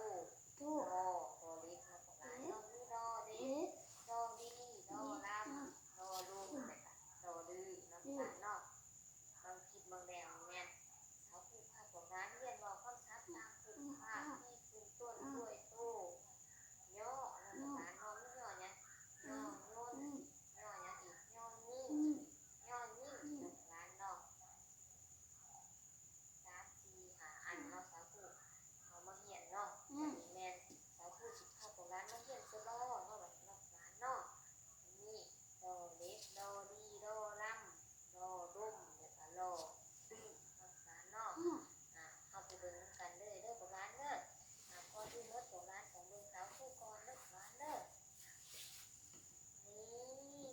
ໂຕ ດ ດໍເດັກເນາະ ບັກຫຼານເນາະ ມີ ດໍເດັກ ເດັກ ດໍດີ ດໍລຳ ອາ ດໍລຸງ ແລ້ວກະ ດໍດື ເນາະ ບັກຫຼານເນາະ. ລອງຄິດເບິ່ງແດ່ ແມ່ນ ສາວຜູ້ພາບອອກມາຮຽນເວົ້າຄຳສັບຕາມຮູບພາບທີ່ຂຶ້ນຕົ້ນດ້ວຍໂຕ ຍໍ ນຳ ຍໍ ນຳ ຍໍ ຍໍຫຍັງ? ຍໍຍົນ ຍໍຫຍັງອີກ? ຍໍຍິງ ຍໍຍິງ ນຳ ນຳ ຍໍ ນຳ ຍໍ ນຳ ສາມ ສີ່ ຫ້າ ອັນເນາະ ສາວຜູ້ເອົາມາຮຽນເນາະ. ອືມ ອັນນີ້ແມ່ນສາວຜູ້ຊິພາພວກຫຼານມາຮຽນໂຕລໍເນາະ ບັດນີ້ເນາະ ຫຼານເນາະ. ມີ ດໍເດັກ ດໍດີ ດໍລຳ ດໍດົມ ແລ້ວກະ ດໍດື ພວກຫຼານເນາະ. ອືມ ອາ ເຮົາໄປເບິ່ງນຳກັນເລີຍເດີພວກຫຼານເດີ. ອາ ກ່ອນອື່ນໝົດພວກຫຼານຕ້ອງເບິ່ງສາວຜູ້ກ່ອນເດີພວກຫຼານເດີ. ນີ້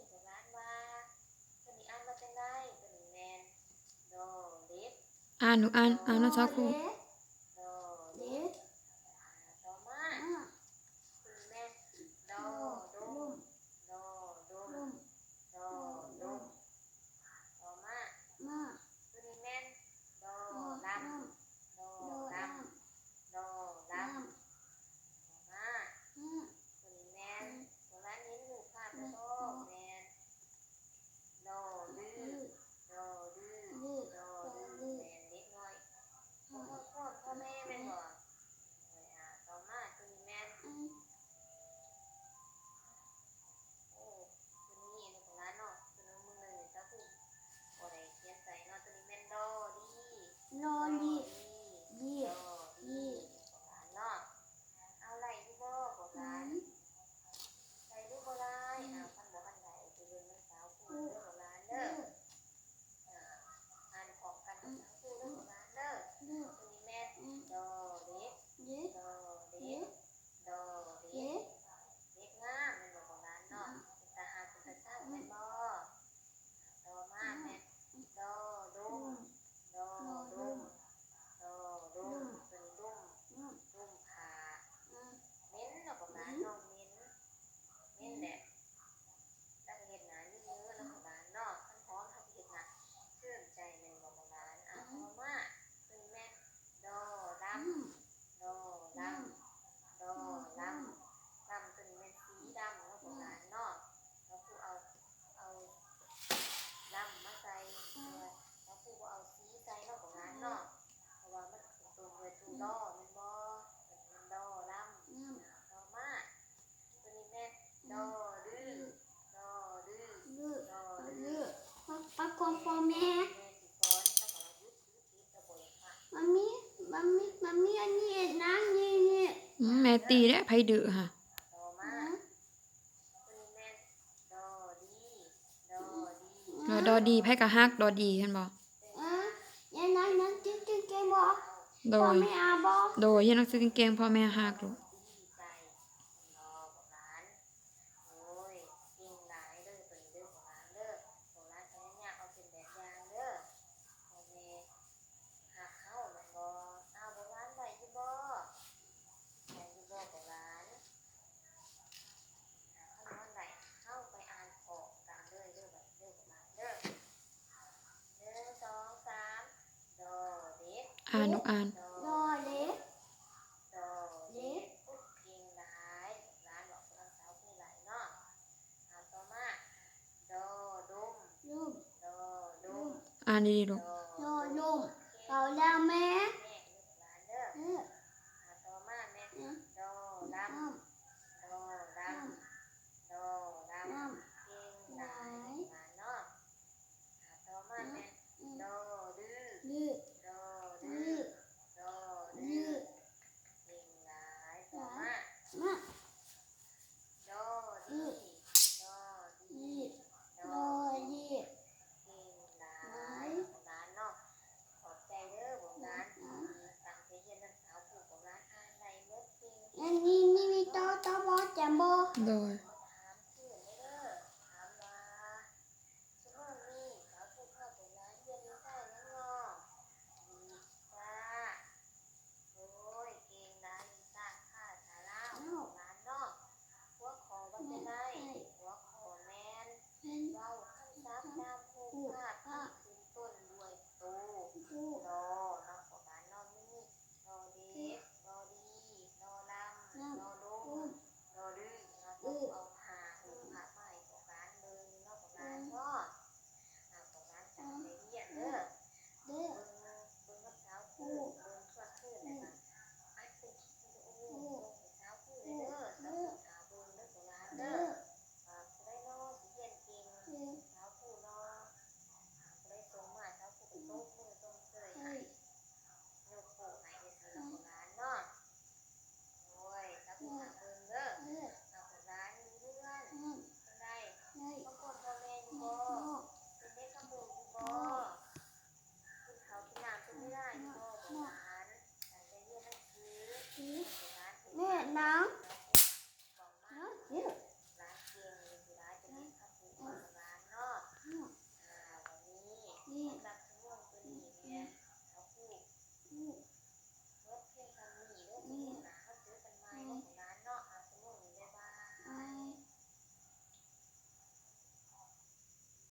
ພວກຫຼານວ່າ ໂຕນີ້ອ່ານວ່າຈັ່ງໃດ? ໂຕນີ້ແມ່ນ ດໍເດັກ ອ່ານ ໜູອ່ານ ອ່ານນຳສາວຜູ້ ດໍເດັກ ດໍເດັກ ອາ ຕໍ່ມາ ອືມ ໂຕນີ້ແມ່ນ ດໍດົມ ດໍດົມ ດໍດົມ ຕໍ່ມາ ໂຕນີ້ແມ່ນ ດໍລຳ ດໍລຳ ດໍລຳ ຕໍ່ມາ ໂຕນີ້ແມ່ນ ພວກຫຼານເຫັນຮູບພາບແລ້ວບໍ່? ແມ່ນ ດໍດື ດໍດື ດໍດື ແມ່ນເດັກນ້ອຍ ບໍ່ຮອດພໍ່ແມ່ແມ່ນບໍ່? ໂດຍ ອາ ຕໍ່ມາ ໂຕນີ້ແມ່ນ ໂອ້ ໂຕນີ້ເນາະ ພວກຫຼານເນາະ ໂຕນີ້ມື້ໜຶ່ງນີ້ ສາວຜູ້ບໍ່ໄດ້ຂຽນໃສ່ເນາະ. ໂຕນີ້ແມ່ນ ດໍດີ ດໍດີ ດໍດີ ດໍດີ ພວກຫຼານເນາະ. ເອົາ ໄດ້ຢູ່ບໍ່ພວກຫຼານ? ໄດ້ຫຼືບໍ່ໄດ້? ອືມ ອາ ຄັນບໍ່ທັນໄດ້ ໄປເບິ່ງນຳສາວຜູ້ເດີພວກຫຼານເດີ. ອືມ ອາ ອ່ານພ້ອມກັນກັບສາວຜູ້ເດີພວກຫຼານເດີ. ອືມ ໂຕນີ້ແມ່ນ ອືມ ດໍເດັກ ເດັກ ດໍເດັກ ເດັກ ດໍເດັກ ເດັກ ເດັກງາມແມ່ນບໍ່ພວກຫຼານເນາະ? ອືມ ເປັນຕາຮັກເປັນຕາຊັງແມ່ນບໍ່? ອືມ ຕໍ່ມາແມ່ນ ອືມ ດໍດົມ ອືມ ດໍດົມ ດໍດົມ ອືມ ໂຕນີ້ດົມ ອືມ ດົມຜ້າ ອືມ ເໝັນເນາະພວກຫຼານເນາະ ເໝັນ ເໝັນແຫຼະ ແລ້ວກະເຮັດໜ້າເຍີໆເນາະພວກຫຼານເນາະ. ຄັນຫອມເຮົາກະເຮັດໜ້າຊື່ນໃຈແມ່ນບໍ່ພວກຫຼານ? ອາ ອືມ ຕໍ່ມາ ໂຕນີ້ແມ່ນ ດໍລຳ ອືມ ດໍລຳ ອືມ ດໍລຳ ອືມ ລຳ ໂຕນີ້ແມ່ນສີດຳເນາະພວກຫຼານເນາະ. ອືມ ເຮົາຄືເອົາ ເອົາລຳມາໃສ່ ອືມ ເພາະວ່າເຮົາຄືບໍ່ເອົາສີໃສ່ເນາະພວກຫຼານເນາະ. ອືມ ເພາະວ່າມັນຂຶ້ນຕົ້ນດ້ວຍໂຕ ອືມ ດໍແມ່ນບໍ່? ໂຕນີ້ແມ່ນ ດໍລຳ ອືມ ອາ ຕໍ່ມາ ໂຕນີ້ແມ່ນ ອືມ ດໍດື ດໍດື ດໍດື ໄປ ໄປຂອງພໍ່ແມ່ ແມ່ຊິສອນ ແລ້ວກະວ່າຢຸດ ຢຸດ ຢຸດ ແລ້ວບໍ່ຢາກພາກ ມັມມີ ມັມມີ ມັມມີ ອັນນີ້ນາງ ນີ້ ນີ້ ອືມ ແມ່ຕີເດ້ ໃຜດື້ຫະ? ຕໍ່ມາ ອືມ ໂຕນີ້ແມ່ນ ດໍດີ ດໍດີ ເອີ ດໍດີ ໃຜກະຮັກ ດໍດີ ເຫັນບໍ່? ເອີ ຢານນາງ ນາງ ເກັ່ງໆ ເກັ່ງບໍ່? ໂດຍ ພໍ່ແມ່ອາບໍ່? ໂດຍ ຮຽນໜັງສືເກັ່ງໆ ພໍ່ແມ່ຮັກລູກ. ໂອ້ຍ ເກັ່ງຫຼາຍເດີ ໂຕນີ້ເດີ ພວກຫຼານເດີ ພວກຫຼານພະຍາຍາມເອົາເປັນແບບຢ່າງເດີ ພໍ່ແມ່ຮັກເຮົາແມ່ນບໍ່? ອ້າວ ພວກຫຼານໄດ້ຢູ່ບໍ່? ໄດ້ຢູ່ບໍ່ພວກຫຼານ? ຄັນບໍ່ໄດ້ ເຮົາໄປອ່ານພ້ອມກັນເລີຍເດີ ບັດນີ້ເດີ ພວກຫຼານເດີ. ໜຶ່ງ ສອງ ສາມ ດໍເດັກ ອ່ານລູກ ອ່ານ ດໍເດັກ ດໍເດັກ ເກັ່ງຫຼາຍ ຫຼານບອກກຳລັງສາວຜູ້ຫຼາຍເນາະ. ເອົາ ຕໍ່ມາ ດໍດົມ ດົມ ດໍດົມ ອ່ານດີໆລູກ ດ